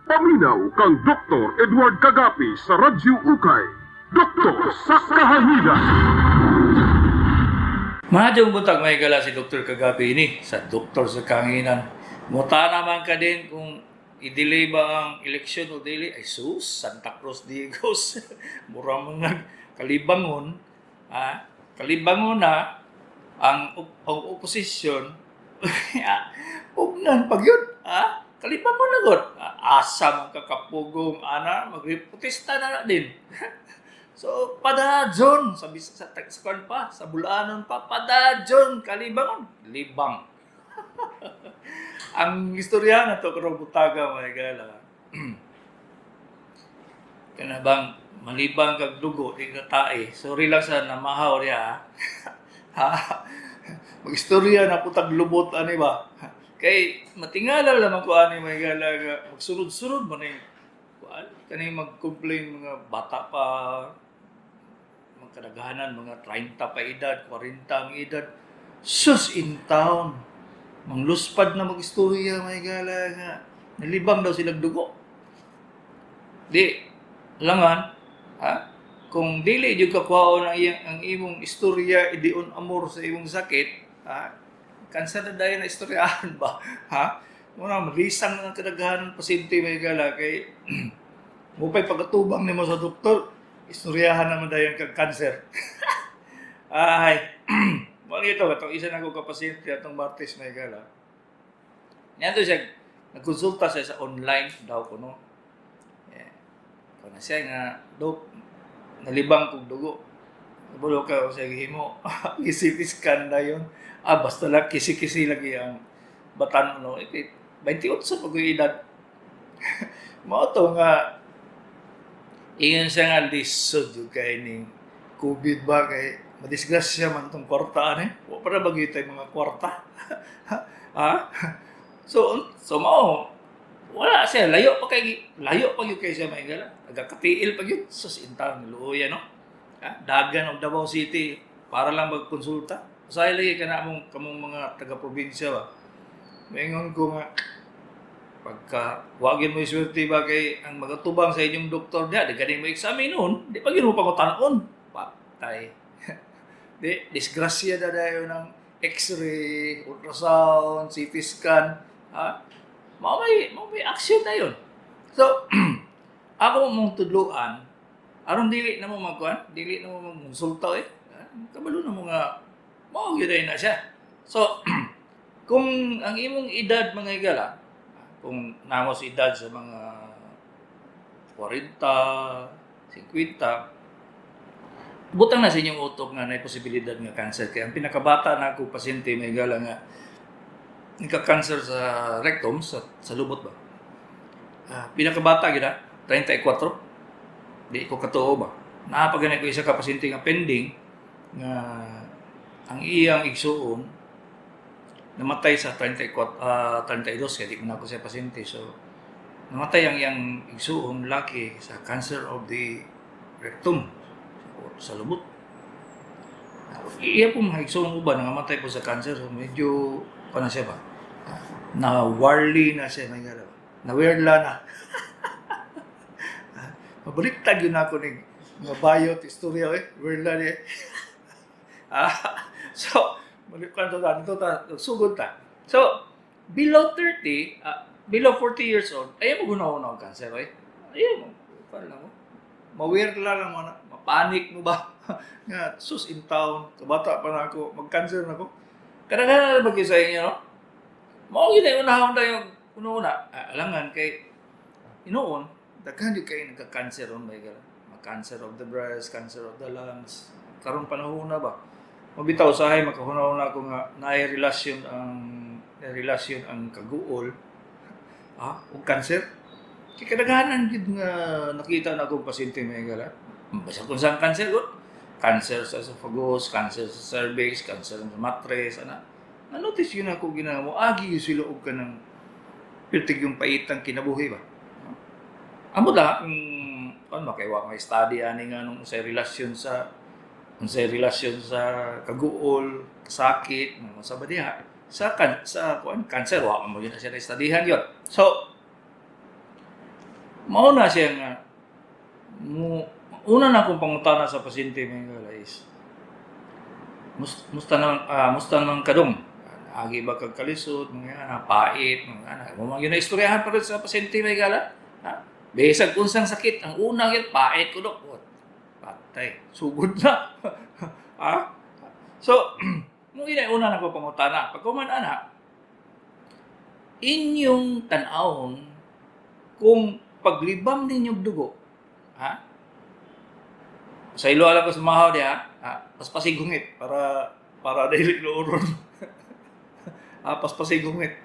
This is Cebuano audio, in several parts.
Paminaw kang Dr. Edward Kagapi sa Radyo Ukay. Doktor sa Kahahidan. Maayong buntag, mga higala, si Dr. Kagapi ini sa Doktor sa Kahanginan. Muta naman ka din kung i-delay ba ang eleksyon o dili. Ay sus, Santa Cruz Digos. Mura mga kalibangon. Ah, kalibangon na ang oposisyon. Ugnan pag yun. Ah, kalibangon na gud. Ah, asa man kakapugong ana, magprotesta na din. So, padadyon, sabi sa kwan pa, sa Bulanon pa, padadyon, kalibangon, libang. Ang istorya na to, karong butaga, mga higala. Kana bang malibang kag dugo, di ka tae. Sorry lang sa namahaw niya, ha. Ha? Mag-istorya na putag lubot, ani ba? Kay matingala lamang ko ani, mga higala, nga magsunod-sunod man eh. Kuan, kani mag-complain mga bata pa, mga kadaghanan, mga 30 pa edad, 40 ang edad. Sus in town. Mangluspad na mag-istorya, mga higala, nga nalibang daw silang dugo. Di, langan, ha? Kung dili jud ka kuhaon ang imong istorya idion amor sa imong sakit, ha? Kansa na dayon na istoryahan ba? Ha? Muna, malisang na ang kadaghanan pasyente, mga higala, kay mo pa'y pag-atubang nimo sa doktor, istoryahan naman dayon kag cancer. Ay, mo ito, itong isa na ko ka pasyente atong Martes, mga higala. Niadto siya, nagkonsulta siya sa online daw kuno. Yeah. Kuno siya nga, "Dok, nalibang kog dugo." Kabalo ka siya gihimo. Gi-CT scan na yun. Ah, basta lang kisi-kisi lagi ang batan no. 28 pag edad. Mao to nga ingon siya nga lisod jud kay ning COVID ba, kay madisgrasya man tong kwarta ani. Wa pa na bagitay mga kwarta. Ha? So mao wala siya, layo pa gyud kay siya, mga higala. Nagakatiil pa gyud, sus intang luoya no. Ha? Dagan og Davao City para lang magkonsulta. Usahay lagi kana mong kamong mga taga-probinsya ba. Maingon ko nga pagka wagin mo iswerte ba kay ang magatubang sa inyong doktor diha, di gani mo examine, di pa gyud mo pangutan-on. Patay. Di disgrasya na dayon ng X-ray, ultrasound, CT scan, ha? Mao may action na yun. So, ako mong tudluan, aron dili na mo magkuan, dili na mo magkonsulta eh. Ha? Kabalo na mo nga mao gyud na siya. So, kung ang imong edad, mga higala, kung namo sa edad sa mga 40, 50, butang na sa inyong utok nga naay posibilidad nga cancer. Kaya ang pinakabata na ako pasyente, mga higala, nga nagka-cancer sa rectum, sa lubot ba? Ah, pinakabata gid 34. Di ko katuo ba? Naa pa gani ko isa ka pasyente nga pending nga ang iyang igsuon namatay sa 34, 32, kaya di ko na ako siya pasyente. So namatay ang iyang igsuon laki sa cancer of the rectum, sa lubot. Iya po mga igsuon uban nangamatay po sa cancer, so medyo pa na siya ba? Na warly na siya, may galaw. Na werla na. Mabaliktad yun ako ni mga bayot, istorya eh. Werla ni. Ah, so, balik ka ta, dito ta, sugod ta. So, below 30, below 40 years old, ayaw mo gunaw ang cancer, eh. Ayaw mo, paano lang mo. Mawerla lang mo na, mapanik mo ba? Nga, sus in town, kabata pa na ako, mag-cancer na ako. Kadaghanan na ba kayo sa inyo, no? Mao gyud ay unahon na yung una-una. Ah, alangan kay inoon, daghan gyud kay nagka-cancer ron may gala. Cancer of the breast, cancer of the lungs. Karon panahon na ba? Mabitaw usahay makahuna-huna ako nga naay relasyon ang kaguol ah ug cancer. Kay kadaghanan gyud nga nakita na akong pasyente, may gala. Basta kung saan cancer gud. Cancer sa esophagus, cancer sa cervix, cancer sa matres, ana. Na-notice yun ako ginamo, agi yun sila og kanang pirtig yung paitang kinabuhi ba. Amo da, ano ba kay wa may study ani nga nung unsay relasyon sa kaguol, sakit, mga sa ba diha sa kan sa kuan cancer, wa mo yun na siya na studyhan yun. So, Mao na siya nga mo una na akong pangutana sa pasyente, mga higala, is musta naman kadong, agi ba kag kalisod, mga ana, pait, mga ana mo, mga na istoryahan pa rin sa pasyente, mga higala, ha. Bisag unsang sakit, ang una gyud, "Pait ko, dok." Oh, patay, sugod na, ha. So mo ina una na ko pangutana. Pagkuman ana, inyong tan-awon kung paglibang ninyong dugo, ha. Sa ilo alam ko sa mahaw diha, ha, paspasig hungit para para dili luoron. Ha, paspasig hungit.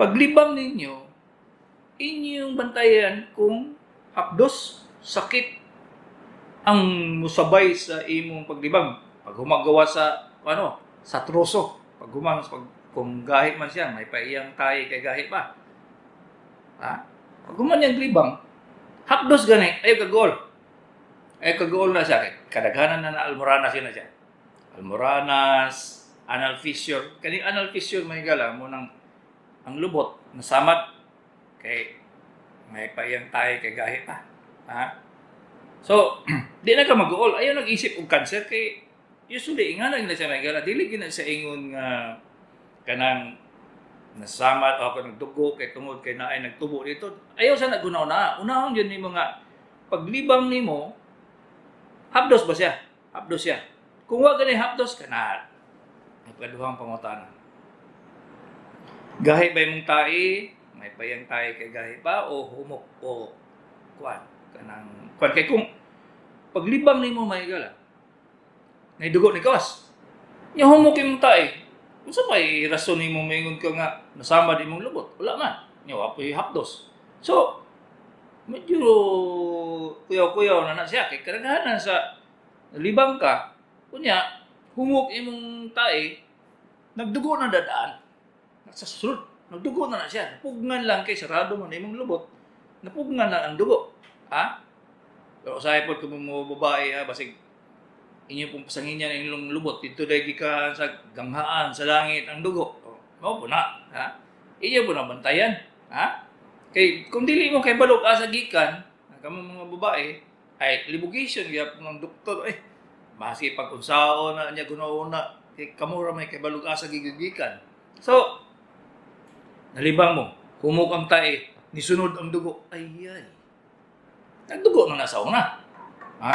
Paglibang ninyo, inyong bantayan kung hapdos, sakit ang musabay sa imong paglibang. Pag humagawa sa ano, sa troso, pag human pag kung gahi man siya, may paiyang tayo kay gahi pa. Ha? Pag human niyang libang, hapdos gani, ay kagol. Ay kagol na siya. Kadaghanan na na almoranas yun na siya. Almoranas, anal fissure. Kaning anal fissure, may gala mo nang ang lubot nasamad kay may paiyang tayo kay gahi pa. Ha? So, di na ka mag-uol. Ayaw nag-isip og cancer kay usually nga na siya, may gala. Dili gina sa ingon nga kanang nasamad o ako nagdugo kay tungod kay naay nagtubo dito. Ayaw sa nagunaw na. Unahon yun nimo nga paglibang nimo, hapdos ba siya? Hapdos siya. Kung wa gani hapdos kana, may kaduhang pangutana. Gahi ba imong tai? May payang tai kay gahi ba o humok o kuan kanang kuan kay kung paglibang nimo, may gala, nay dugo ni kawas. Nya humok imong tai. Unsa may rason nimo maingon ka nga nasamad imong lubot? Wala man. Nya wa po'y hapdos. So, medyo kuyaw-kuyaw na na siya kay kadaghanan sa libang ka, kunya humok imong tae, nagdugo na dadaan sa sulod, nagdugo na na siya, napugngan lang kay sarado man imong lubot, napugngan na ang dugo, ha. Pero usahay pod kung mga babae, ha, basig inyo pong pasangin yan inyong lubot dito dahil gikan sa ganghaan sa langit ang dugo. O, mao po na, ha, inyo po na bantayan, ha. Kay kung dili mo kay balok asa gikan ang kamo mga babae, ay libugation gyapon ng doktor, eh maski pag unsaon na niya gunaon na kay kamo ra may kay balog asa gigikan. So nalibang mo, humok ang tae, nisunod ang dugo, ay ay nagdugo na nasa una, ha,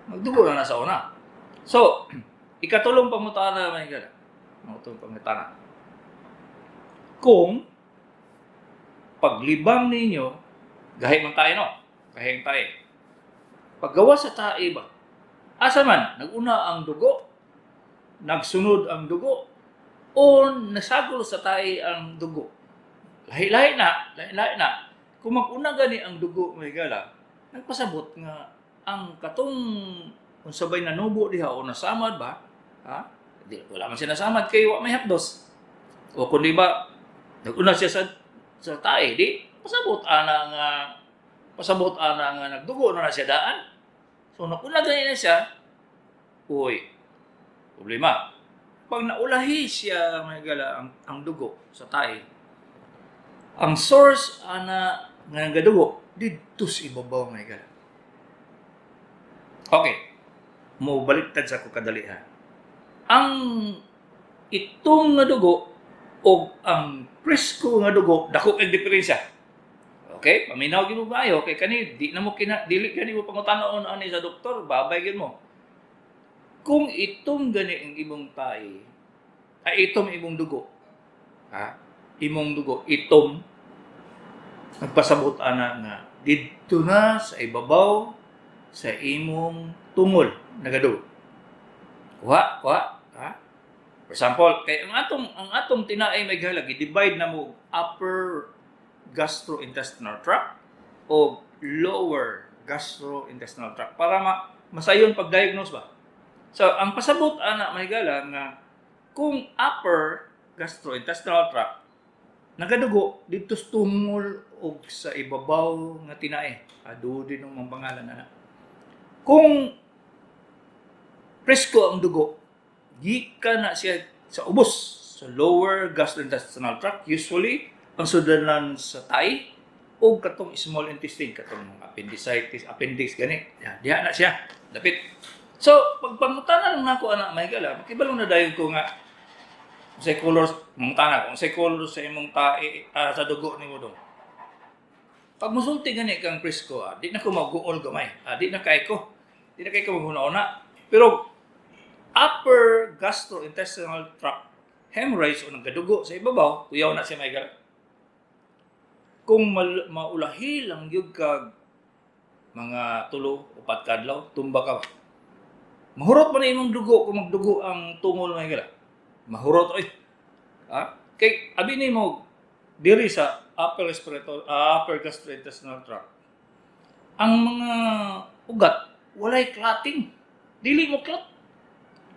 nagdugo na nasa una. So ikatulong pangutana, may gala, ikatulong pangutana, kung paglibang ninyo, gahi man tayo, no, gahi ang tae, paggawa sa tae ba, asa man naguna ang dugo, nagsunod ang dugo o nasagol sa tae ang dugo? Lahi-lahi na, lahi-lahi na. Kung maguna gani ang dugo, may gala, nagpasabot nga ang katong kung sabay nanubo diha o nasamad ba, ha, di, wala man siya nasamad kay wa may hapdos. O kung di ba naguna siya sa tae, di pasabot ana nga nagdugo na na siya daan. So nauna gani na siya, uy, problema. Pag naulahi siya, may gala, ang dugo sa tae, ang source ana nga nagadugo didto sa ibabaw, may gala. Okay. Mo baliktad sa ko kadali, ha. Ang itong nga dugo o ang presko nga dugo, dako kay diferensya. Okay, paminaw gyud mo maayo kay kani di na mo kina dili gani mo pangutanaon ani sa doktor, babay gyud mo. Kung itong gani ang imong tae, ay itom imong dugo. Ha? Imong dugo itom, nagpasabot ana nga didto na sa ibabaw sa imong tungol nagadugo. Kuha, kuha, ha? For example, kay ang atong tinae, may gala, gi-divide na mo upper gastrointestinal tract o lower gastrointestinal tract para masayon pag-diagnose ba. So, ang pasabot ana, may gala, nga kung upper gastrointestinal tract nagadugo didto sa tungol og sa ibabaw nga tinae. Ado din ang mga pangalan ana. Kung presko ang dugo, gikan na siya sa ubos, sa lower gastrointestinal tract, usually ang sudanan sa tae o Og katong small intestine, katong appendicitis, appendix gani. Ya, diha na siya. Dapit. So, pag pangutana lang nako ana, mga higala, makibalo na dayon ko nga unsay color. Mangutana ko unsay color sa imong tae, sa dugo nimo dong. Pag musulti gani kang presko, di na ko maguol gamay. Di na kay ko. Di na kay ko maghuna-una. Pero upper gastrointestinal tract hemorrhoids o nagkadugo sa ibabaw, kuyaw na siya, mga higala. Kung maulahi lang gyud kag mga 3-4 ka adlaw, tumba ka ba? Mahurot pa na imong dugo kung magdugo ang tungol, mga higala. Mahurot oy. Ha? Kay abi nimo diri sa upper gastrointestinal tract. Ang mga ugat walay clotting. Dili mo clot.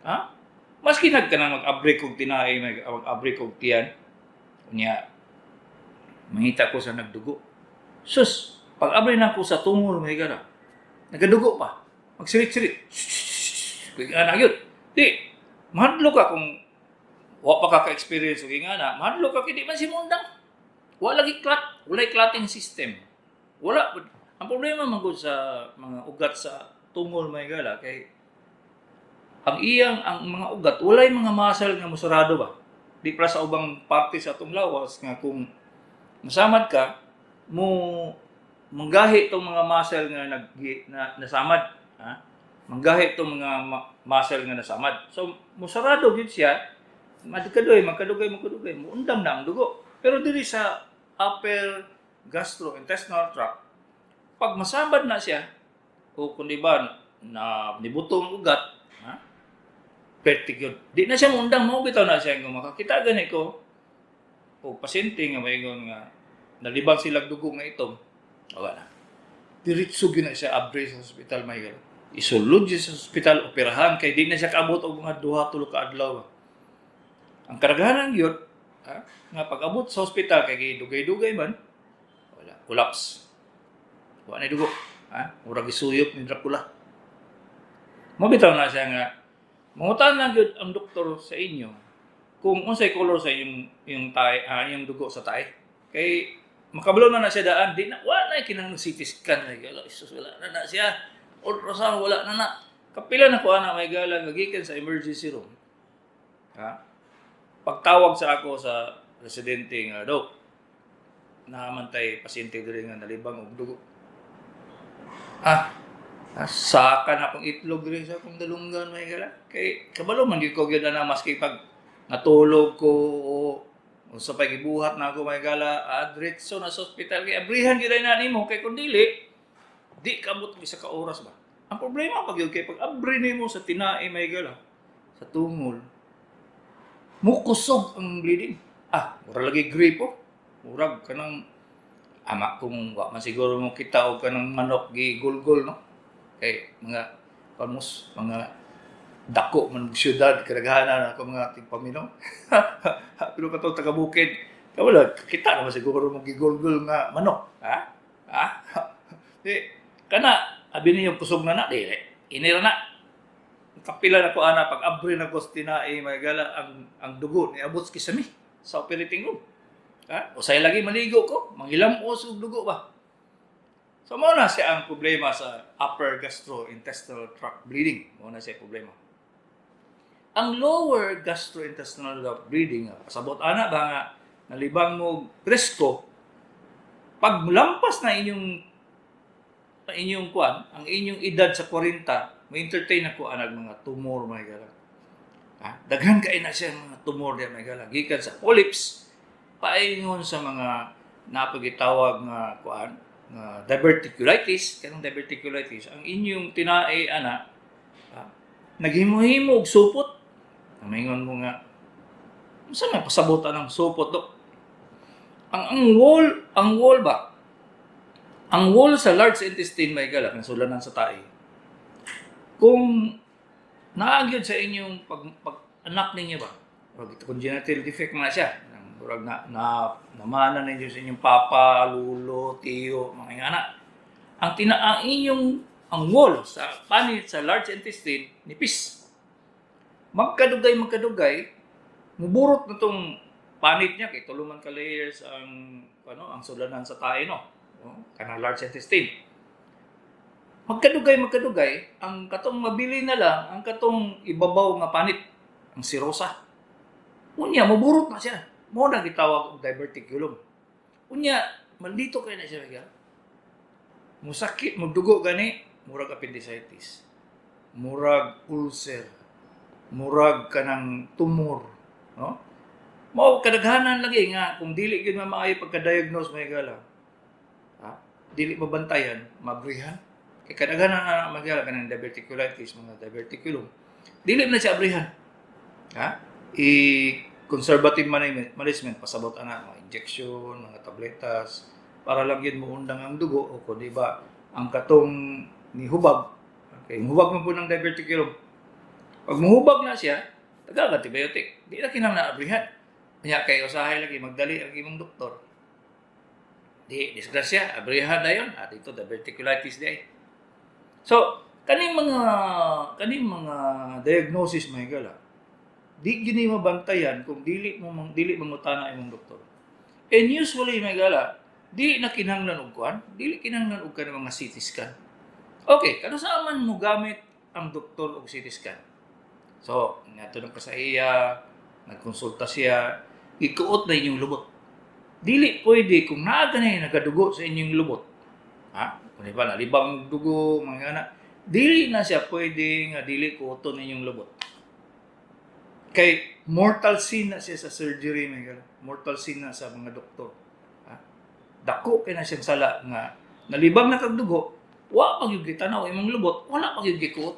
Ha? Maski nag ka na mag-abri kog tinai, mag-abri kog tiyan. Unya, mangita ko sa nagdugo. Sus, pag abri na ko sa tungol, mga higala, nagadugo pa. Magsirit-sirit. Kuy ana yun. Di, mahadlok ka kung wa pa ka ka-experience og ingana, mahadlok ka kay di man si mundang. Wa lagi clot, walay clotting system. Wala. Ang problema man gud sa mga ugat sa tungol, mga higala, kay ang mga ugat walay mga muscle nga musarado ba. Di pra sa ubang parte sa atong lawas nga kung masamad ka mo manggahi tong mga muscle nga nasamad, ha, manggahi tong mga muscle nga nasamad, so musarado gyud siya, magkaduy magkadugay magkadugay, muundang na ang dugo. Pero diri sa upper gastrointestinal tract, pag masamad na siya o kung di ba na nibuto ang ugat, ha, perfect yun. Di na siya muundang. Mo bitaw na siya nga makakita gani ko o pasyente nga maingon nga nalibang sila dugo nga itom, wala na. Diretso gyud na siya abri sa ospital, may isulod siya sa ospital, operahan kay di na siya kaabot og mga 2-3 ka adlaw. Ang karaghanan gyud, ha, nga pag-abot sa ospital kay dugay-dugay man, wala, collapse. Wa na dugo, ha, murag gisuyop ni Dracula. Mo bitaw na siya nga mangutan lang gyud ang doktor sa inyo kung unsay color sa inyong yung tae, yung dugo sa tae. Kay makabalo na na siya daan, di na wala na kinahanglan CT scan na gala. Isus, wala na na siya. Ultrasound, wala na na. Kapila na ko ana, mga higala, nga gikan sa emergency room. Ha? Pagtawag sa ako sa residente nga, "Dok, naamantay pasyente diri nga nalibang og dugo." Ah, saka na akong itlog diri sa akong dalunggan, mga higala. Kay kabalo man gyud ko gyud na maski pag natulog ko o unsa pa gibuhat na ako, mga higala, diretso na sa ospital kay abrihan gyud ay na nimo kay kun dili di kabot og isa ka oras ba. Ang problema pag yun kay pag abri nimo sa tinai, mga higala, sa tungol, mukusog ang bleeding. Ah, mura lagi gripo. Murag kanang ama kung wa man siguro mo kita og kanang manok gigulgol, no, kay mga pamos mga dako man og syudad, kadaghanan ako mga tigpaminaw, pero katong taga bukid wala kita naman siguro mo gigulgol nga manok, ha ha. Di kana abi niyo kusog na na, dili inira na. Kapila na ko ana, pag abri na ko sa tinai, mga higala, ang dugo niabot sa kisami sa operating room, ha. Usay lagi maligo ko, manghilamos og dugo ba. So mao na siya ang problema sa upper gastrointestinal tract bleeding. Mao na siya problema. Ang lower gastrointestinal tract bleeding, pasabot ana ba nga nalibang mo presko, pag lampas na inyong kuan, ang inyong edad sa 40, may entertain ako anag mga tumor, mga higala. Ha? Daghan kay na siya mga tumor diya, mga higala. Gikan sa polyps, paingon sa mga napagitawag nga kuan nga diverticulitis. Kanang diverticulitis, ang inyong tinae ana, ha, naghimo-himo og supot. Maingon mo nga, unsa may pasabutan ng supot, dok? Ang wall ba? Ang wall sa large intestine, mga higala, kang sulanan sa tae. Kung naagyod sa inyong pag anak ninyo ba, murag congenital defect na siya. Murag na namana ninyo sa inyong papa, lulo, tiyo, mga ingana. Ang inyong ang wall sa panit sa large intestine nipis. Magkadugay magkadugay, muburot na tong panit niya kay 3 man ka layers ang ano, ang sulanan sa tae, no. No? Kanang large intestine. Magkadugay, magkadugay, ang katong mabili na lang, ang katong ibabaw nga panit, ang serosa. Unya, muburot na siya. Mao na gitawag og diverticulum. Unya, maldito kay na siya, Miguel. Musakit, mugdugo gani, murag appendicitis. Murag ulcer. Murag kanang tumor. No? Mao kadaghanan lagi nga kung dili gyud maayo pagka-diagnose, mga higala. Ha? Dili mabantayan, mabrihan. Kay kadaghanan na, mga higala, kanang diverticulitis, mga diverticulum. Dili na siya abrihan. Ha? I conservative management, pasabot ana mga injection, mga tabletas para lang yun muundang ang dugo o kung di ba ang katong nihubag, okay, muhubag man po ng diverticulum. Pag muhubag na siya, taga antibiotic. Di na kinahanglan abrihan. Kanya kay usahay lagi magdali ang imong doktor. Di disgrasya, abrihan na yun. At ito diverticulitis di ay. So, kaning mga diagnosis, mga higala, di gyud ni mabantayan kung dili mangutana imong doktor. And usually, mga higala, di na kinahanglan og kuan, dili kinahanglan og kanang mga CT scan. Okay, kanusa man mo gamit ang doktor og CT scan? So, ngadto ka sa iya, nagkonsulta siya, ikuot na inyong lubot. Dili pwede kung naa gani nagadugo sa inyong lubot. Ha? Kung di ba nalibang dugo, mga ana, dili na siya pwede nga dili kuoton inyong lubot. Kay mortal sin na siya sa surgery, mga higala. Mortal sin na sa mga doktor. Ha? Dako kay na siyang sala nga nalibang na kag dugo, wa pa gyud gitanaw imong lubot, wala pa gyud gikuot.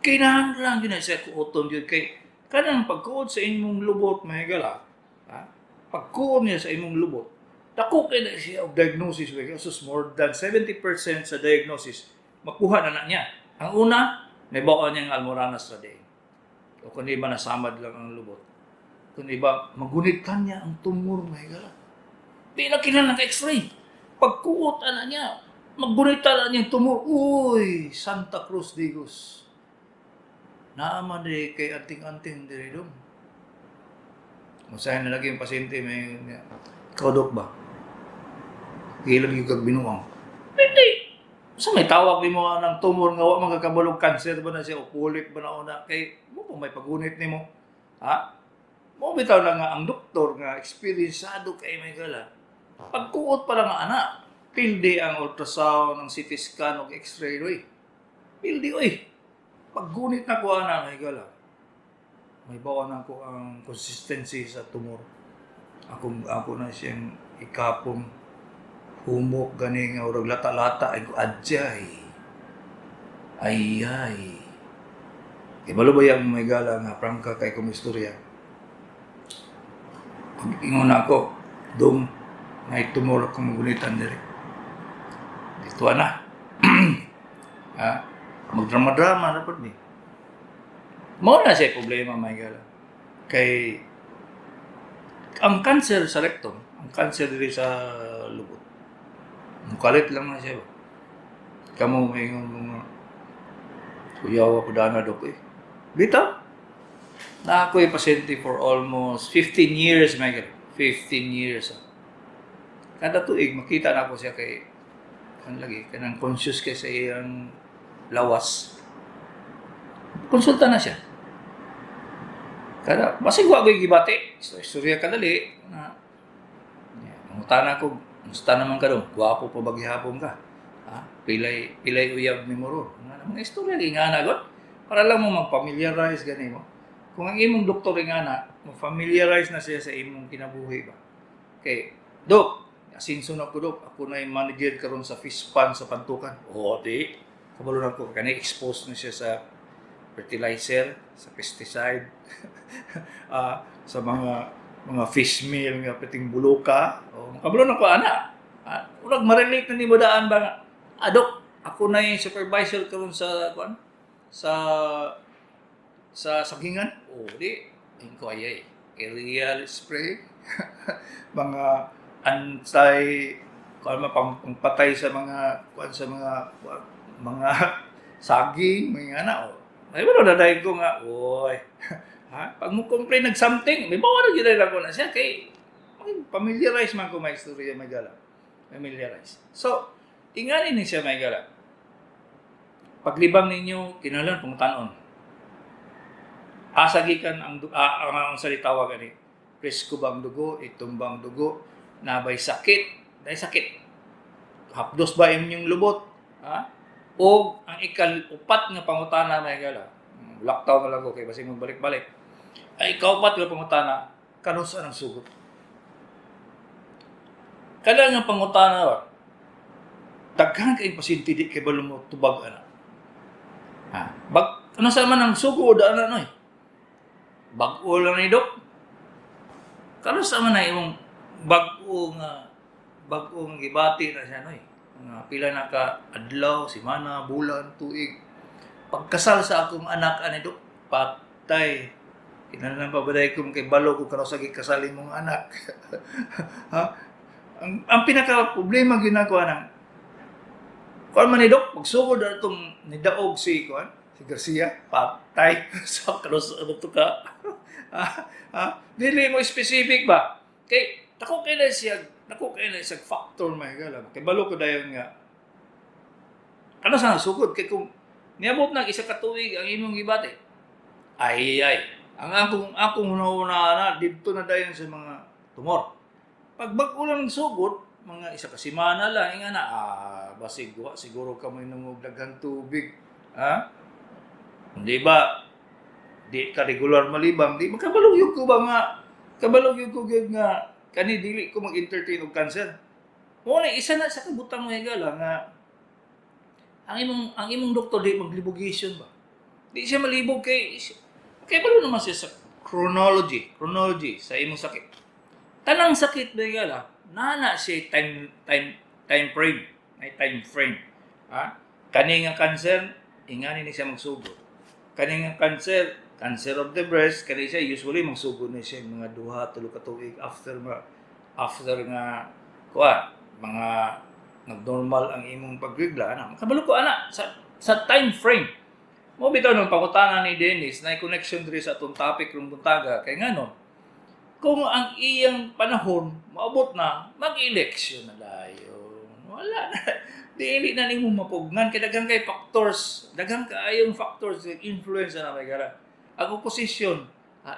Kinahanglan gyud na siya kuoton gyud kay kanang pagkuot sa imong lubot, mga higala, ha? Pagkuot niya sa imong lubot, dako kay na siya og diagnosis, mga higala. Sus, more than 70% sa diagnosis makuha na na niya. Ang una, may baon niya ang almoranas ra diay. O kung iba nasamad lang ang lubot. Kung iba, magunitan niya ang tumor, mga higala. Di na kinahanglan x-ray. Pagkuot ana niya, maggunita na niya ang tumor. Uy, Santa Cruz Digos. Naaman di kay anting-anting diri dong. Masahin na lagi yung pasyente, may, "Ikaw, dok ba? Gilag yung kag binuang." Hindi. Sa may tawag ni mo ng tumor nga wa man kakabalog cancer ba na siya o polyp ba na una kay mo pa may pagunit nimo. Ha? Mo bitaw na nga ang doktor nga eksperyensado kay, may gala. Pagkuot pa lang nga ana, pildi ang ultrasound, ang CT scan ug X-ray oy. Pildi oy. Paggunit na ko ana, may gala. May bawa na ko ang consistency sa tumor. Ako na siyang ikapong humok gani nga urag lata-lata ay ko adyay. Ay ay. Kay balo ba yung may gala nga prangka kay kong istorya. Pag ingon na ako, "Dong, may tumor akong magunitan diri." Dito na. Ha? Magdrama-drama na pud ni. Mao na siya problema, may gala. Kay ang cancer sa rectum, ang cancer diri sa lubot. Mukalit lang na siya ba. Kamo may mga kuyawa ko dana, dok eh. Bitaw. Na ako'y pasyente for almost 15 years, Michael. 15 years. Ah. Kada tuig, makita na ako siya kay kan lagi, kanang conscious kay sa iyang lawas. Konsulta na siya. Kada, basig wa ko'y gibati. So, istorya kadali. Na, mangutana ko, "Musta naman ka dong? Gwapo pa ba gihapon ka? Ha? Pilay uyab ni mo ro?" Nga mga istorya nga na god. Para lang mo mag-familiarize gani mo. Kung ang imong doktor nga na, mo-familiarize na siya sa imong kinabuhi ba. Okay, "Dok, asinso na ko, dok. Ako na yung manager karon sa fish pond sa Pantukan." O, di. Kabalo na ko. Kani expose na siya sa fertilizer, sa pesticide, sa mga fish meal nga piting buluka. O, makabalo na ko ana. Ah, urag ma-relate na nimo daan ba nga, "Ah, dok, ako na yung supervisor karon sa kuan sa sagingan." O, di. Ayun ko ay ay. Aerial spray. Mga anti kuan ma pang pangpatay sa mga kuan sa mga saging, mga ana o. Ay wala na dahil ko nga, oy. Ha? Pag mo complain nag something, may bawa na gyud ko na siya kay familiarize man ko may istorya, may gala. Familiarize. So, ingani ni siya, mga higala. Paglibang ninyo, kinahanglan pangutanon. Asa gikan ang salita ani? Presko bang dugo, itom bang dugo, nabay sakit, dahil sakit. Hapdos ba inyong lubot? Ha? O ang ikaupat nga pangutana, mga higala. Lockdown na lang ko kay basig magbalik-balik. Ay ikaupat nga pangutana, kanus-a ang sugod? Kada nga pangutana ba? Daghan kay pasyente di kay balo mo tubag ana. Ha? Bag ano sa man ang sugod ana noy? Bag-o lang ni, Dok. Kanus-a man na imong bag-o nga gibati na siya noy? Mga pila na ka adlaw, semana, bulan, tuig? Pagkasal sa akong anak ani, Dok, patay. Kinahanglan pa ba ko kay balo kung kanus-a gikasal imong anak? Ha? Ang pinaka problema ginagawa ng kuan man ni, Dok, pagsugod na itong nidaog si kuan, si Garcia, patay sa kanus ano to ka. Ha? Ha? Dili mo specific ba? Kay dako kay na siya factor, mga higala. Kay balo ko dayon nga ano sa sugod kay kung niabot nag isa ka tuig ang imong gibati. Ay ay. Ang akong hunahuna na didto na dayon sa mga tumor. Pag bag-o lang sugod, mga isa ka semana lang, nga na, basig, wa, siguro ka mo inom og daghang tubig. Ha? Hindi ba? Di ka regular malibang, di makabalo gyud ko ba nga, kabalo gyud ko gyud nga, kani dili ko mag-entertain og cancer. Mo na isa na sa kabutang, mga higala, nga ang imong doktor di maglibogation ba? Di siya malibog kay kay balo naman siya sa chronology sa imong sakit. Tanang sakit ba higala, naa na siya time time time frame, may time frame. Ha? Kani nga cancer, ingani ni siya magsugod. Kani nga cancer, cancer of the breast, kani siya usually magsugod ni siya mga 2, 3 ka tuig after nga kuan, mga nagnormal ang imong pagregla ana. Kabalo ko ana sa time frame. Mo bitaw nung pangutana ni Dennis na connection diri sa atong topic rong buntaga kay ngano kung ang iyang panahon maabot na, mag-eleksyon na dayon. Wala na. Dili na nimo mapugnan kay daghan kay factors, daghan kaayong factors nga influence na may gara. Ang opposition,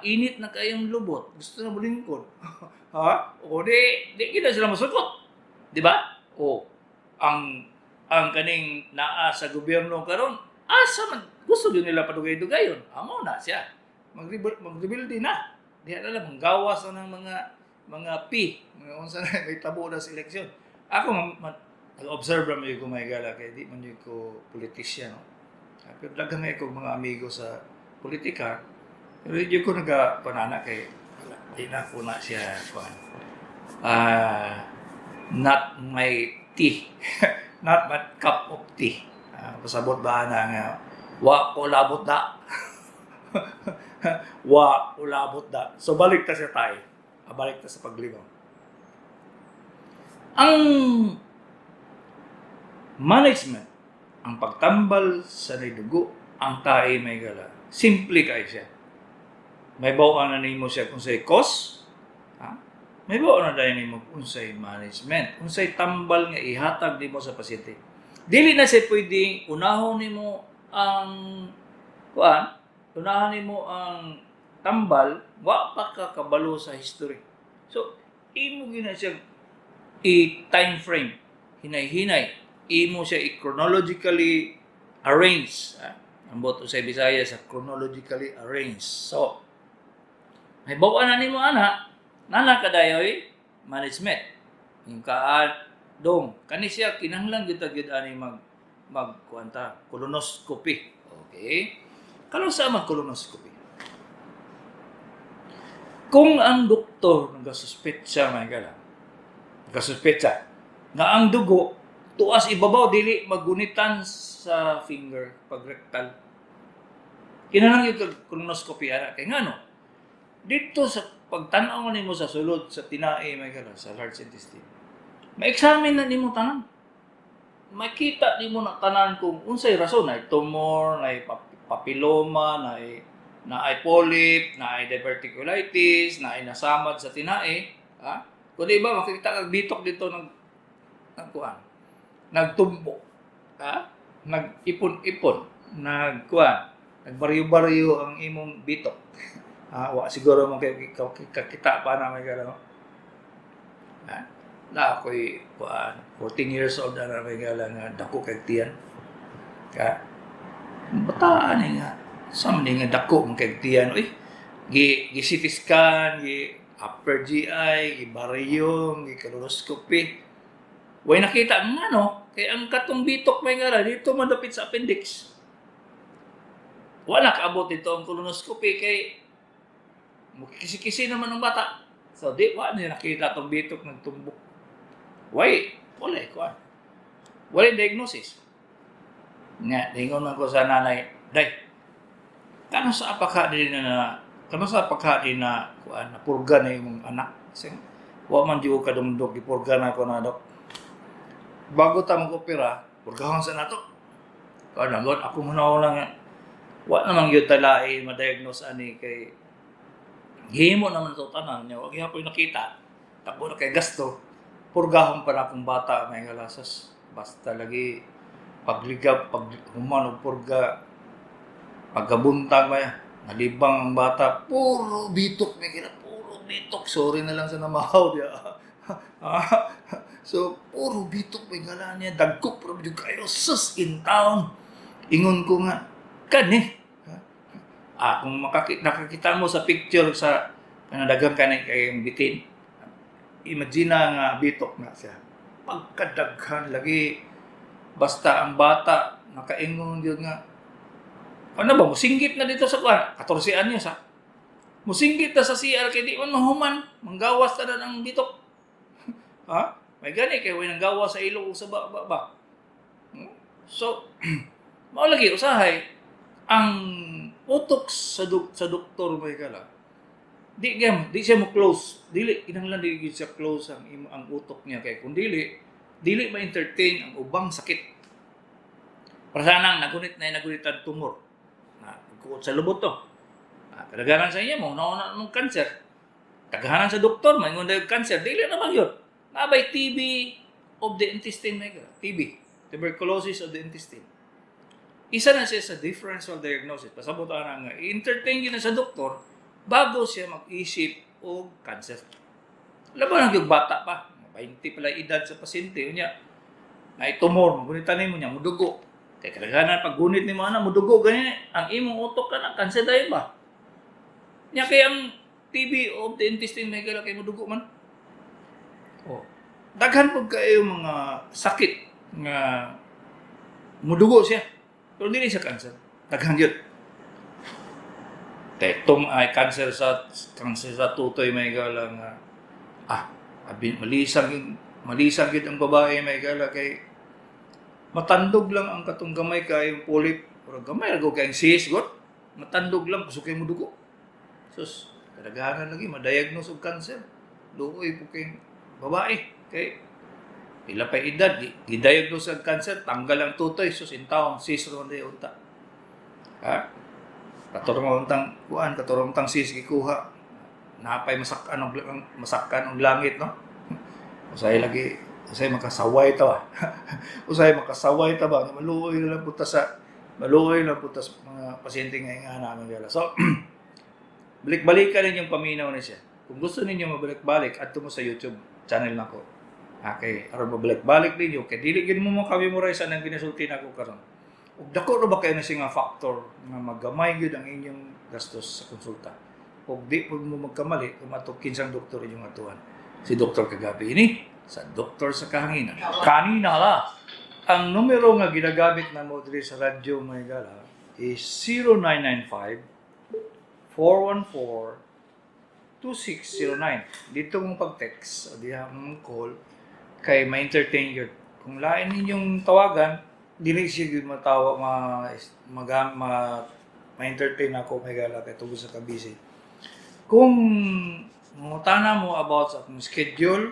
init na kayong lubot, gusto na molingkod. Ha? O di gid na sila masukot. Di ba? O ang kaning naa sa gobyerno karon, asa man gusto gyud nila padugay-dugayon. Amo na siya. Magrebuild na. Diha na lang manggawas na ng mga P, mga unsa na may tabo na sa eleksyon. Ako nag-observe ra man ko, mga higala, kay di man gyud ko politician, no? Pero daghan nga ko mga amigo sa politika. Pero di ko naga panana kay wala, di na ko na siya kuan. Not my tea. Not my cup of tea. Pasabot ba na nga wa ko labot da. Wa ko labot da. So balik ta sa tayo. Balik ta sa paglibang. Ang management, ang pagtambal sa dugo, ang tae, mga higala. Simple kay siya. Mahibaw-an na nimo siya kung unsay cause, ha? Mahibaw-an na dayon nimo kung unsay management, unsay tambal nga ihatag nimo sa pasyente. Dili na siya pwedeng unahon nimo ang kuan, unahan nimo ang tambal, wa pa ka kabalo sa history. So, imo gyud na siya i-time frame, hinay-hinay, imo siya i-chronologically arrange. Ah, ambot sa Bisaya sa chronologically arrange. So, mahibaw-an na nimo ana, nana kadayoy management. Yung kaan dong kani siya kinahanglan gyud ta gyud ani mag mag kuan ta, colonoscopy. Okay? Kanus-a mag colonoscopy? Kung ang doktor nagasuspetsa, mga higala, nagasuspetsa nga ang dugo tuas ibabaw, dili magunitan sa finger pag rectal. Kinahanglan gyud kag colonoscopy ana kay ngano? Dito sa pagtan-aw nimo sa sulod sa tinai, mga higala, sa large intestine. Ma-examine na nimo tanan. Makita nimo na tanan kung unsay rason, na tumor, na papilloma, na ay polyp, na ay diverticulitis, na ay nasamad sa tinae, ha? Kung di ba makita kag bitok dito nag Nagkuan. Nagtumbok. Ha? Nag-ipon-ipon. Nagkuan. Nagbaryo-baryo ang imong bitok. Ah, wa siguro mo kay kakita pa na may gala. Ha? Na ako'y kuan, 14 years old na may gala nga dako kay tiyan. Ka bataan ni nga sa man ni nga dako man kay tiyan, uy. Gi gi CT scan, gi upper GI, gi barium, gi colonoscopy. Way nakita nga no, kay ang katong bitok may ngala dito man dapit sa appendix. Wala kaabot dito ang colonoscopy kay mukisi-kisi naman ang bata. So di wa niya nakita tong bitok nagtumbok. Way, wala eh, kuan. Wala diagnosis. Nga, dingon man ko sa nanay, "Day, kano sa apaka din na, kano sa apaka din na, kuan, napurga na imong anak?" Sing, wa man di ko kadumdog, gipurga na ko na, dok. Bago ta mag-opera, purgahon sa nato. Kuan, God, ako muna lang nga, wa namang yun talai ma-diagnose ani kay gihimo naman ito tanan niya, wa gihapon nakita, tako na kay gasto, purgahon pa na akong bata may galasas. Basta lagi pagligab, pag human og purga, pagkabuntag ba nalibang ang bata, puro bitok may kira, puro bitok. Sorry na lang sa namahaw diya. So, puro bitok may gala niya, dagko puro bitok kayo, sus in town. Ingon ko nga, kani. Ah, kung makakita, nakakita mo sa picture sa kanadagang kanay kay bitin, imagine na nga bitok na siya. Pagkadaghan lagi, basta ang bata, nakaingon yun nga, ano ba, musinggit na dito sa kuan, 14 anyos ha. Musinggit na sa CR kay di man mahuman, manggawas na ang bitok. Ha? May gani kay way nanggawas sa ilong o sa ba, ba, ba. So, mao lagi usahay ang utok sa doktor may kala. Di gyam, di siya mo close. Dili kinahanglan dili gyud siya close ang utok niya kay kung dili dili ma-entertain ang ubang sakit. Para sanang nagunit na nagunitan tumor. Na kuot sa lubot to. Ah, kadaghanan sa iya mo nauna mong cancer. Kadaghanan sa doktor maingon dayon cancer, dili naman yun. Nabay TB of the intestine may ka. TB, tuberculosis of the intestine. Isa na siya sa differential diagnosis. Pasabot ana nga i-entertain gyud na sa doktor bago siya mag-isip og cancer. Laban ang yung bata pa, 20 pala edad sa pasyente unya. Na tumor, magunitan nimo niya mudugo. Kay kadaghanan pag gunit nimo ana mudugo gani ang imong utok ka na cancer dayon ba? Nya kay ang TB of the intestine may kay mudugo man. Oh. Daghan pud kayo mga sakit nga mudugo siya. Pero dili siya cancer. Daghan yun. Kay tum ay cancer sa tutoy may gala nga abi malisang gid ang babae may gala kay matandog lang ang katong gamay kay polyp pero gamay ra kay cyst god matandog lang kusog kay mudugo. Sus, kadaghanan lagi ma-diagnose og cancer. Luoy po kay babae kay pila pa edad gi-diagnose og cancer, tanggal ang tutoy, sus in town cyst ron di unta. Ha? Katurong untang kuan, katurong untang cyst gikuha. Napay masakan og masakan og langit no. Usay lagi, usay makasaway ta ba. Usay makasaway ta ba, maluoy na lang punta sa maluoy lang punta sa mga pasyente nga nga namin gala. So balik-balikan ninyong paminaw ni siya. Kung gusto ninyo mabalik-balik, adto mo sa YouTube channel nako. Okay, aron mabalik-balik ninyo kay dili gyud mo maka-memorize anang ginasulti nako karon. Ug dako ra ba kayo na siya nga factor nga magamay gyud ang inyong gastos sa konsulta. Ug di pud mo magkamali kung matug kinsang doktor inyong atuan. Si Dr. Kagabi ini sa Doktor sa Kahanginan. Kanina la, ang numero nga ginagamit na mo diri sa radyo may gala is 0995 414 2609. Dito mong pag-text o diha mong call kay ma-entertain yun. Kung lain ninyong tawagan, dili siya gyud matawa ma mag ma, ma-entertain ako may gala kay tungod sa kabisi. Kung mangutana mo about sa akong schedule,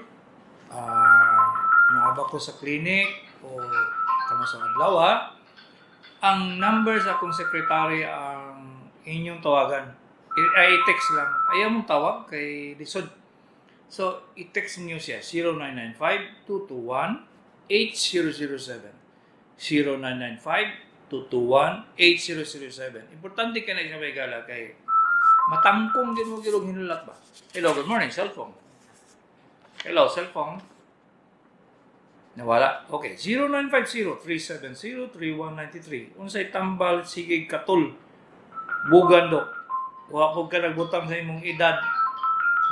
naaba ko sa clinic o kamo sa adlaw, ang number sa akong secretary ang inyong tawagan. Ay, i-text lang. Ayaw mong tawag kay lisod. So, i-text niyo siya 0995 221 8007. 0995-221-8007. Importante ka na isang may gala kay matangkong din mo gilog hinulat ba? Hello, good morning, cellphone. Hello, cellphone. Nawala. Okay, 0950-370-3193. Unsay tambal sige katul. Bugan do. Wa ko ka nagbutang sa imong edad.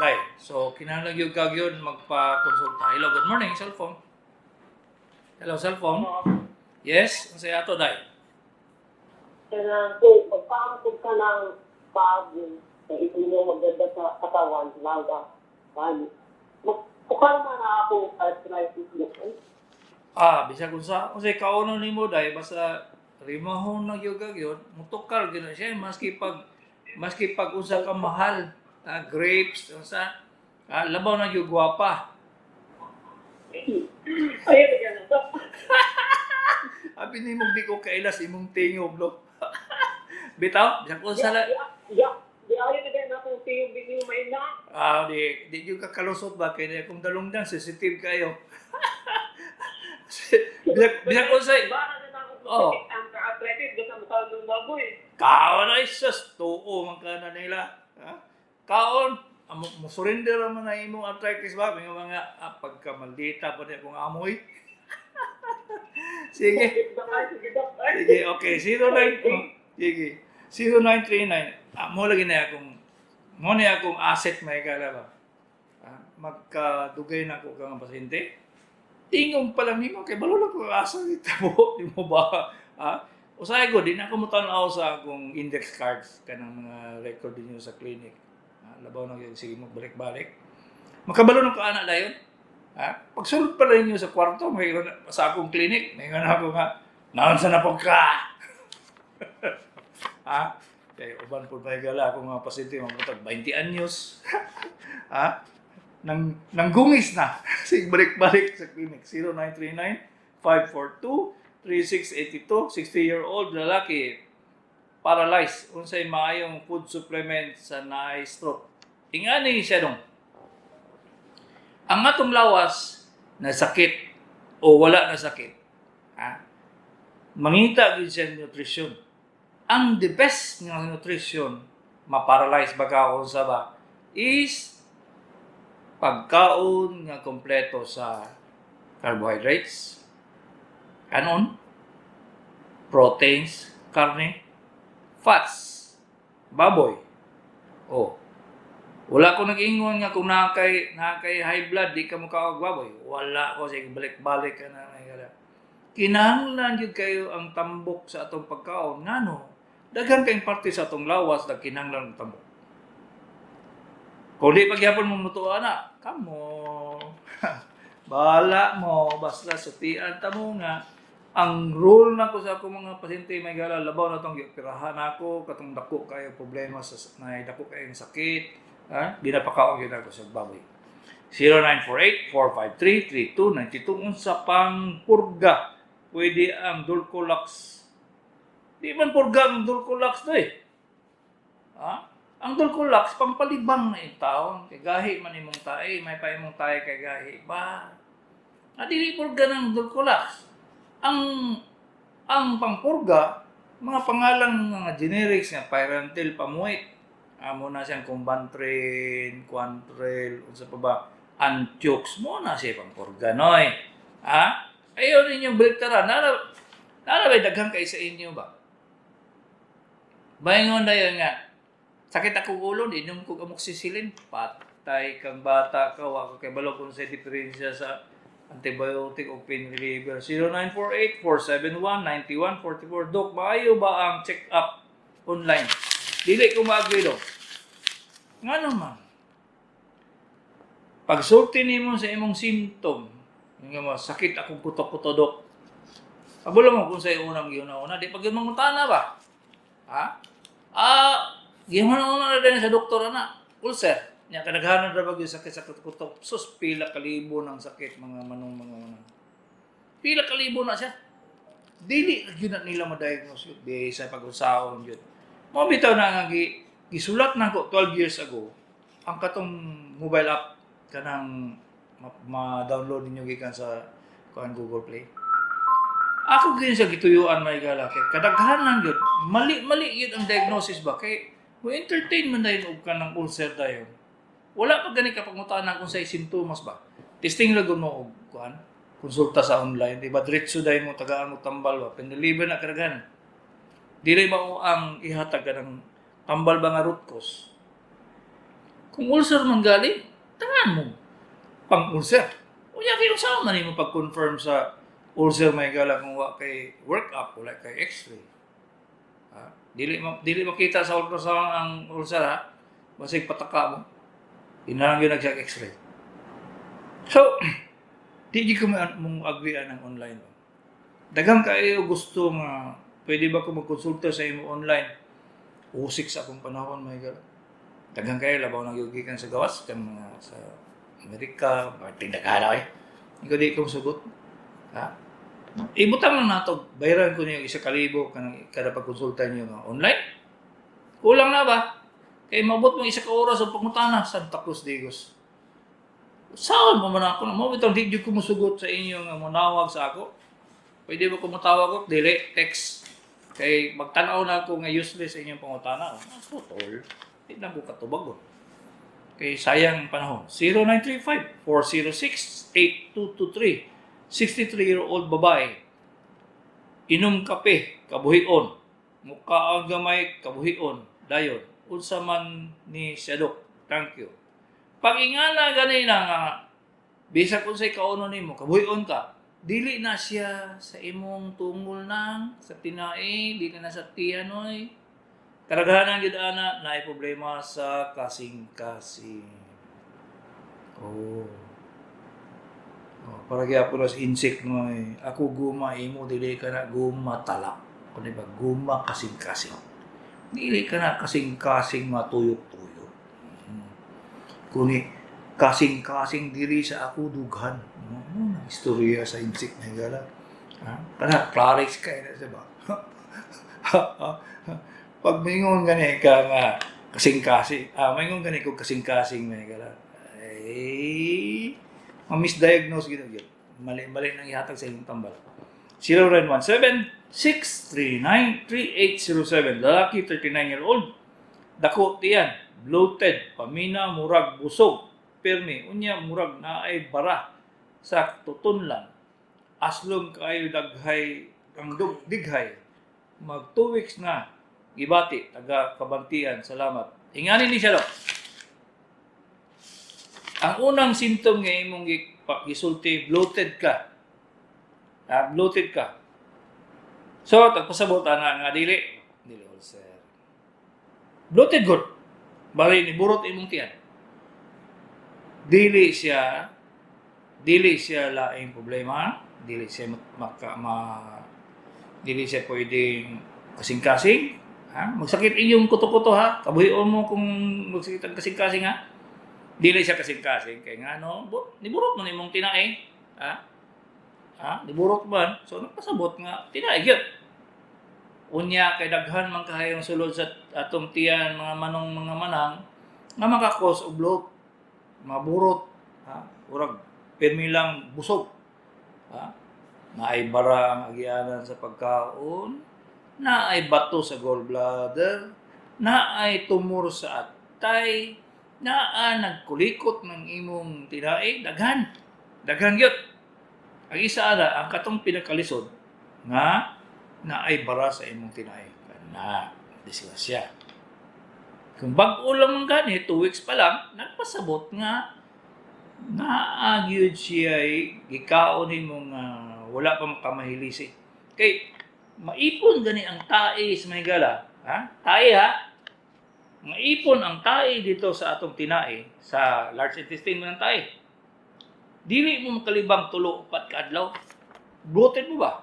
Day. So, kinahanglan gyud ka gyud magpa-konsulta. Hello, good morning, cellphone. Hello, cellphone. Yes, unsay ato, day? Kanang kung pagpaangkog ka ng bago na ito mo maganda sa katawan, laga, man, magkukalma na ako arthritis mo. Ah, bisag unsa, unsay kaunon nimo, day, basta rimahon na gyud ka gyud, mutukar gyud na siya maski pag unsa ka mahal, ah, grapes unsa, ah, labaw na gyud gwapa. Ayun, ganun. Abi nimo di ko kailas imong tingog lo. Bitaw, bisag unsa la. Ya, di ayaw na din akong tiyong bigyo may na. Ah, di gyud ka kalusot ba kay kung dalungdan sensitive kayo. Bisag unsa. Bara na ako Oh. sakit ang arthritis, basta mukha ng baboy. Kaon ay sus, tuo man ka na nila. Ha? Kaon, mo surrender man na imong arthritis ba? May mga ah, pagkamaldita pa niya kung amoy. Sige. Baka, sige, Dok. Sige, okay. 09, oh, sige. 0939. Ah, mo lagi na akong mo na akong asset may kala ba. Ah, magkadugay na ako kang pasyente. Tingong pa lang nimo kay balo lang ko asa dito mo, di mo ba? Ah, usahay ko di na ako motan-aw sa akong index cards kanang mga record ninyo sa clinic. Ah, labaw na gyud sige mo balik-balik. Makabalo ng kaana dayon. Ha? Pagsulod pa ninyo sa kwarto, may sa akong clinic, may na ako nga, naon sa napog ka? Ha? Kay uban po ba gala ako mga pasyente mga butag 20 anyos. Ha? Nang gungis na. Sige, balik-balik sa clinic. 0939 542 3682, 60-year-old lalaki paralyzed, unsay maayong food supplement sa naay stroke? Ingani siya dong. Ang atong lawas na sakit o wala na sakit, ha? Mangita gyud siya nutrition. Ang the best nga nutrition, ma-paralyze ba ka o sa ba, is pagkaon nga kompleto sa carbohydrates, kanon, proteins, karne, fats, baboy. Oh. Wala ko nag-ingon nga kung naa kay high blood di ka mokaog baboy. Wala ko, sige balik-balik ka na may gala. Kinahanglan gyud kayo ang tambok sa atong pagkaon ngano daghan kayong parte sa atong lawas na kinahanglan og tambok. Kung di pagyapon mo mutuo na, kamo. Bahala mo, basta sutian ta mo nga ang rule na ko sa akong mga pasyente may gala, labaw na tong gioperahan ako katong dako kayo problema sa na dako kayong sakit, ha, ginapakaon gyud ako sa baboy. 0948-453-3292. Unsa pang purga pwede ang Dulcolax? Di man purga ang Dulcolax to eh, ha? Ang Dulcolax pampalibang na taon kay gahi man imong tae, may pa imong tae kay gahi ba. Ah, dili purga ng Dulcolax. Ang pangpurga, mga pangalang mga generics nga Pyrantel Pamoate. Amo na siyang Combantrin, Quantrel, unsa pa ba? Antiox mo na siya pangpurga noy. Ha? Ayaw ninyong baliktara. Nara ba daghan kay sa inyo ba? Baingon na yun nga. Sakit ako ulo, di inom ko amoxicillin. Patay kang bata ka, wa ko kay balo kung sa diferensya sa antibiotic o pain reliever. 0948-471-9144. Dok, maayo ba ang check-up online? Dili ko ma-agree, Dok. Nga naman. Pagsulti nimo sa imong symptom, yung nga mo, sakit akong kuto-kuto, Dok. Pabulo mo kung sa unang giuna-una, di pag yun mangutana ba? Ha? Ah, giuna-una na din sa doktor ana. Ulcer. Nya kadaghanan ra ba gyud sakit sa kuto-kuto. Sus, pila kalibo ng sakit mga manong mga manong. Pila kalibo na siya. Dili ra gyud na nila ma-diagnose yun. Bisa pag-usaon yun. Mo bitaw na nga gisulat na ko 12 years ago ang katong mobile app kanang ma-download ninyo gikan sa Kuan Google Play. Ako gyud sa gituyuan, mga higala, kay kadaghanan gyud mali-mali gyud ang diagnosis ba, kay mo entertain man dayon og kanang ulcer dayon. Wala pa gani ka pangutana kung say sintomas ba. Testing ra gud mo og kuan, konsulta sa online, di ba? Diretso dayon mo tagaan mo tambal ba. Pinilibre na kadaghan. Dili mao ang ihatag kanang tambal ba nga root cause. Kung ulcer man gali, tagaan mo pang ulcer. Unya kay unsa man nimo pag-confirm sa ulcer, mga higala, kung wa kay work up, wala kay x-ray? Ha? Dili makita sa ultrasound ang ulcer, ha. Basig pataka mo. Kinahanglan gyud nag x-ray. So, di ko mong agree ang online. Daghang kaayo gusto nga pwede ba ko magkonsulta sa imo online? Usik sa akong panahon, mga higala. Daghang kayo labaw nang gikan sa gawas kan mga sa Amerika, tingdagana eh. Ikaw di ko sugot. Ha? Ibutang lang nato, bayaran ko niyo 1,000 kanang kada pagkonsulta niyo nga online. Kulang na ba? Kay mabot mo 1 ka oras ang pangutana, Santa Cruz Digos. Saan mo man ako? Mo bitong di jud ko mosugot sa inyo nga monawag sa ako. Pwede ba ko motawag ko? Dili, text. Kay magtan-aw na ako nga useless sa inyong pangutana. Ako tol. Di na ko katubag. Oh. Kay sayang ang panahon. 0935-406-8223. 63-year-old babae. Inom kape, kabuhion. Mukaon gamay, kabuhion. Dayon. Unsa man ni siya, dok? Thank you. Pag ingana gani na nga, bisag unsay kaunon nimo, kabuhion ka, dili na siya sa imong tungol nang sa tinai, dili na sa tiyanoy. Kadaghanan gyud ana naay problema sa kasing-kasing. Oh. Oh, para gyapon sa insect no eh. Ako guma imo, dili ka na guma talak. Kun ba guma kasing-kasing. Dili ka na kasing-kasing matuyok-tuyok. Kuni kasing-kasing diri sa ako dughan. No, no, na istorya sa insect na higala. Ha? Kana Clarix kay na siya ba? Pag mingon gani ka nga kasing-kasing, mingon gani ko kasing-kasing may higala. Ay, ma-misdiagnose gid gyud. Mali-mali nang ihatag sa imong tambal. 0917-639-3807. Lalaki, 39-year-old. Dako tiyan, bloated, pamina, murag busog, pirmi, unya murag naay bara sa tutunlan. Aslom kaayo daghay ang dighay. Mag 2 weeks na gibati taga Kabantian. Salamat. Ingani ni siya, dok. Ang unang symptom nga imong gisulti, bloated ka. Ah, bloated ka. So, tagpasabot ana nga dili dili ulcer. Bloated good. Bali ni burot imong tiyan. Dili siya laing problema, dili siya maka, ma, dili siya pwedeng kasing-kasing, ha? Magsakit inyong kuto-kuto ha. Kabuhion mo kung magsakit ang kasing-kasing ha. Dili siya kasing-kasing kay ngano, niburot man imong tinae, ha? Ha? Niburot man. So nagpasabot nga tinae gyud. Unya kay daghan man kahayong sulod sa atong tiyan, mga manong, mga manang nga maka-cause og bloat, mga burot, ha? Urag pirmi lang busog. Ha? Naay bara ang agianan sa pagkaon, naay bato sa gallbladder, naay tumor sa atay, naa nagkulikot ng imong tinae, daghan. Daghan gyud. Ang isa ana, ang katong pinakalisod nga naay bara sa imong tinae. Na, disgrasya. Kung bag-o lang man gani, 2 weeks pa lang, nagpasabot nga naa gyud siya gikaon nimo nga wala pa makamahilisi. Kay maipon gani ang tae sa mga higala, ha? Tae ha? Maipon ang tae dito sa atong tinae, sa large intestine mo ng tae. Dili mo makalibang 3, 4 ka adlaw. Bloated mo ba?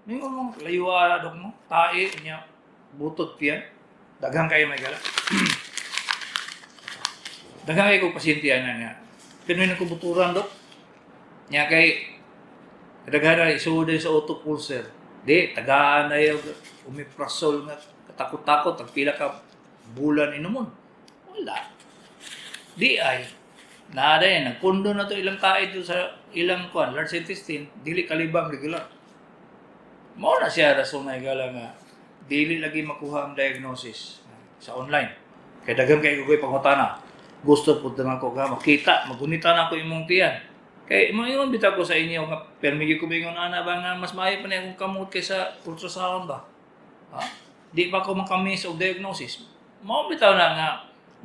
Mingon mo, layuan dok mo, tae niya, butot tiyan. Daghang kayo may gala. Daghang kayo kong pasyente yan nga. Pinoy ng kubuturan, dok. Nya kay kadaghan na isuod sa auto ulcer. Di, tagaan na yung omeprazole nga katakot-takot, ang pila ka bulan inumon. Wala. Di ay. Naa day nagpundo na to ilang tae dito sa ilang kuan large intestine, dili kalibang regular. Mao na siya rason na higala nga dili lagi makuha ang diagnosis sa online. Kay daghan kay ko'y pangutana. Gusto pud na ko nga makita, magunita na ko imong tiyan. Kay moingon bitaw ko sa inyo nga permi gyud ko bingon ana ba nga mas maayo pa ni akong kamot kaysa ultrasound ba. Ha? Di pa ko makamiss og diagnosis. Mao bitaw na nga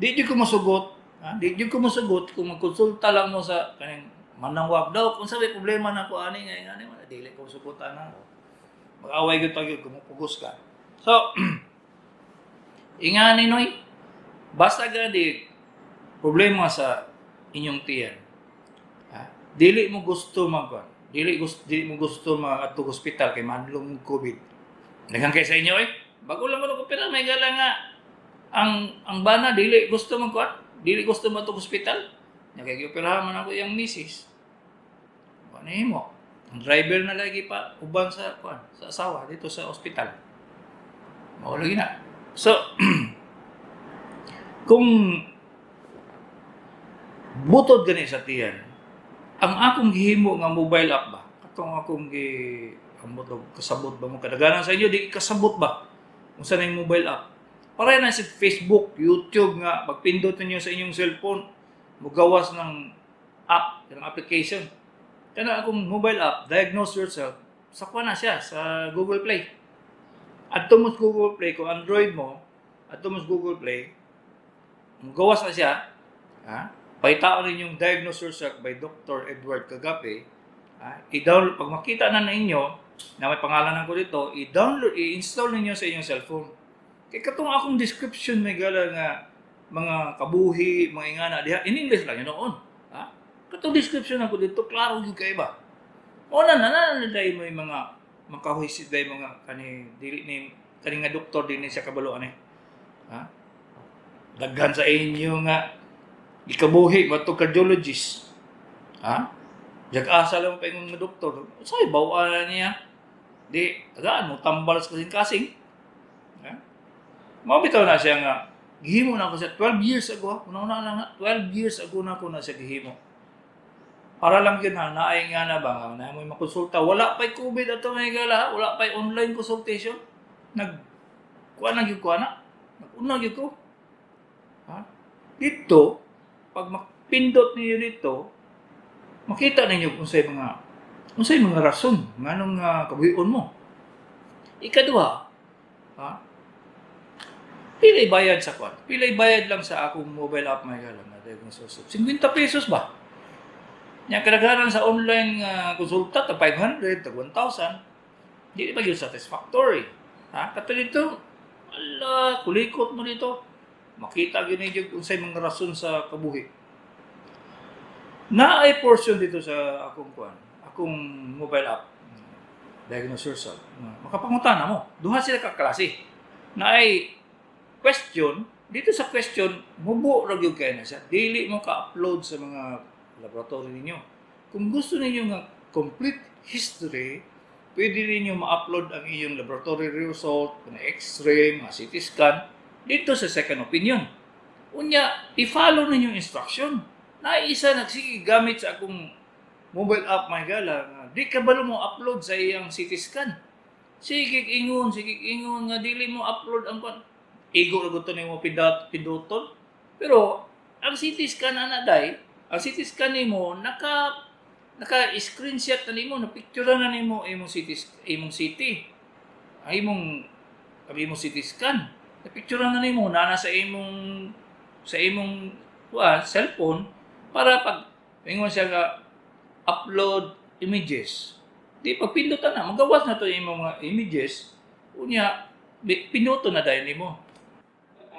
di jud ko mosugot, ha? Di jud ko mosugot kung magkonsulta lang mo sa kaning manangwag daw kung sa may problema na ko ani nga ani dili ko mosugot ana. Mag-away gyud pag gyud pugos ka. So ingani noy, basta gani problema sa inyong tiyan. Ha? Dili mo gusto magkuan. Dili mo gusto maadto ospital kay mahadlok mo COVID. Daghan kay sa inyo eh. Bago lang ko pero may gala nga ang bana dili gusto magkuan, dili gusto maadto ospital. Nya kay gioperahan man ako iyang misis. Ano mo? Ang driver na lagi pa uban sa kuan, sa asawa dito sa ospital. Mao lagi na. So kung butod gani sa tiyan, ang akong gihimo nga mobile app ba? Katong akong gi ambot og kasabot ba mo kadaghanan sa inyo di kasabot ba? Unsa na yung mobile app? Pareha na sa Facebook, YouTube nga pagpindot ninyo sa inyong cellphone, mugawas ng app, ng application. Kana akong mobile app, Diagnose Yourself, sa kuha na siya sa Google Play. Adto mo sa Google Play, kung Android mo, adto mo sa Google Play, mugawas na siya, ha? Pahitaon ninyong Diagnose Yourself by Dr. Edward Cagape. Ha? I-download, pag makita na ninyo na may pangalan ko dito, i-download, i-install ninyo sa inyong cellphone. Kay katong akong description may gala nga mga kabuhi, mga ingana diha, in English lang yun noon. Ha? Katong description ako dito, klaro gyud kay ba. O na na na na mo yung mga makahuisit day mga kani dili ni kani nga doktor din ni siya kabalo ani. Ha? Daghan sa inyo nga ikabuhi ba to cardiologist? Ha? Jag-asa lang pa ingon nga doktor. Say bawa na niya. Di tagaan mo tambal sa kasing-kasing. Ha? Mao bitaw na siya nga gihimo na ako siya 12 years ago. Una-una lang nga 12 years ago na ako na siya gihimo. Para lang yun ha, naay nga na ba, nga na mo makonsulta. Wala pa'y COVID ato may gala, wala pa'y online consultation. Nag, kuha na gyud ko ana. Nag-una gyud ko. Ha? Dito, pag makpindot ninyo dito, makita ninyo kung unsay mga rason nganong kabuhion mo. Ikaduha, ha? Pilay bayad sa kwan? Pilay bayad lang sa akong mobile app may gala na diagnosis. 50 pesos ba? Nya kadaghanan sa online nga konsulta ta 500 tag 1,000. Di ba gyud satisfactory? Ha? Kato dito, ala, kulikot mo dito. Makita gyud ninyo unsay mga rason sa kabuhi. Naay portion dito sa akong kuan, akong mobile app. Diagnose Yourself. Makapangutana mo. Duha sila ka klase. Naay question, dito sa question, mubo ra gyud kay na siya. Dili mo ka-upload sa mga laboratory ninyo. Kung gusto ninyo nga complete history, pwede ninyo ma-upload ang inyong laboratory result, mga x-ray, mga CT scan, dito sa second opinion. Unya, i-follow ninyo instruction. Naisa nagsige gamit sa akong mobile app, my gala, nga di ka balo mo upload sa iyang CT scan. Sige ingon nga dili mo upload ang kwan. Igo ra gud to nimo pinduton. Pero ang CT scan ana day, ang CT scan nimo naka screenshot na nimo, na picture na nimo imong CT imong CT. Ang imong CT scan. Na picture na nimo na sa imong kuan cellphone para pag ingon siya nga upload images. Di pag pindutan na, magawas na to imong mga images. Unya, pinduto na dayon nimo.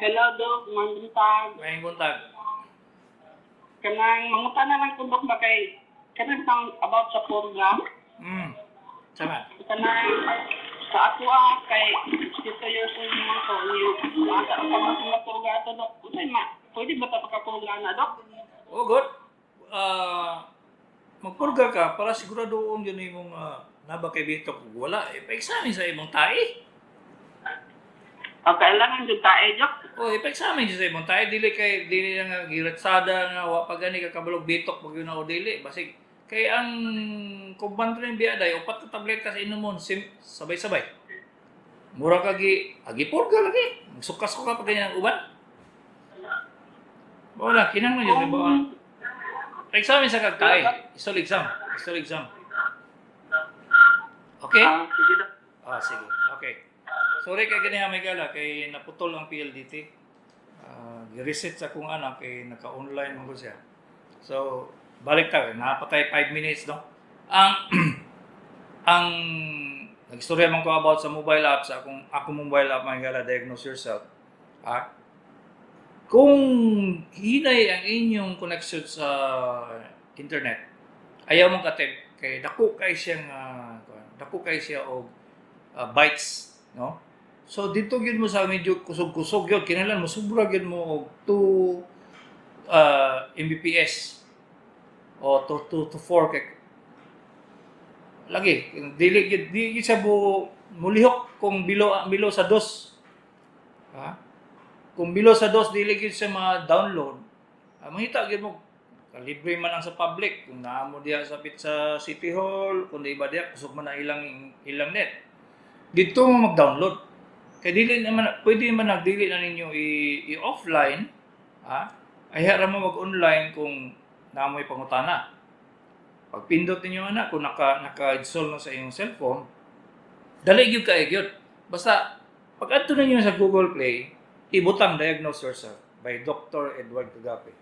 Hello, Dok. Maayong buntag. Maayong buntag. Kanang mangutana lang ko, Dok, ba kay kanang pang about sa program. Sama. Kanang sa ako ah, kay 62 years old naman ko. Yung asa pa man ko mapurga ato, Dok. Unsay ma? Pwede ba ta makapurga na, Dok? Oh, good. Magpurga ka para siguradoon yun imong naba kay bitok. Kung wala, eh, pa-examine sa imong tae. Ang kailangan jud tae, Dok. Oh, ipa-examine jud sa imong tae, dili kay dili na nga giratsada nga wa pa gani ka kabalog bitok pag yun na o dili basig kay ang kumbantrin biya day upat ka tableta sa inumon sim, sabay-sabay. Mura ka gi agi purga lagi. Sukas ko ka pa ganyan ang uban. Wala kinahanglan jud ba? Examine sa kag tae. Isol exam. Isol exam. Okay? Ah, sige, Dok. Ah, sige. Okay. Sorry kay gani may gala kay naputol ang PLDT. Ah, gi-reset sa akong anak kay naka-online man ko siya. So, balik ta napatay 5 minutes, no. Ang ang nagstorya man ko about sa mobile app sa akong mobile app, mga gala, Diagnose Yourself. Ah, kung hinay ang inyong connection sa internet, ayaw mong katip kay dako kay siya nga dako kay siya og bytes, no? So dito gyud mo sa medyo kusog-kusog gyud, kinahanglan mo sobra gyud mo og 2 Mbps o 2 2 to 4 kay lagi dili gyud di gyud siya bu mulihok kung below below sa dos, ha. Kung below sa dos, dili gyud siya ma-download. Ah, mangita gyud mo libre man ang sa public kung naa mo diha sa sa City Hall, kung di ba diha kusog man ang ilang ilang net dito mo mag-download kay dili naman pwede man nagdili na ninyo i-offline, ha. Ay ra mo mag-online kung naa mo'y pangutana. Pag pindot ninyo ana, kung naka naka-install na sa inyong cellphone, dali gyud kay gyud. Basta pag adto ninyo sa Google Play, ibutang Diagnose Yourself by Dr. Edward Cagape.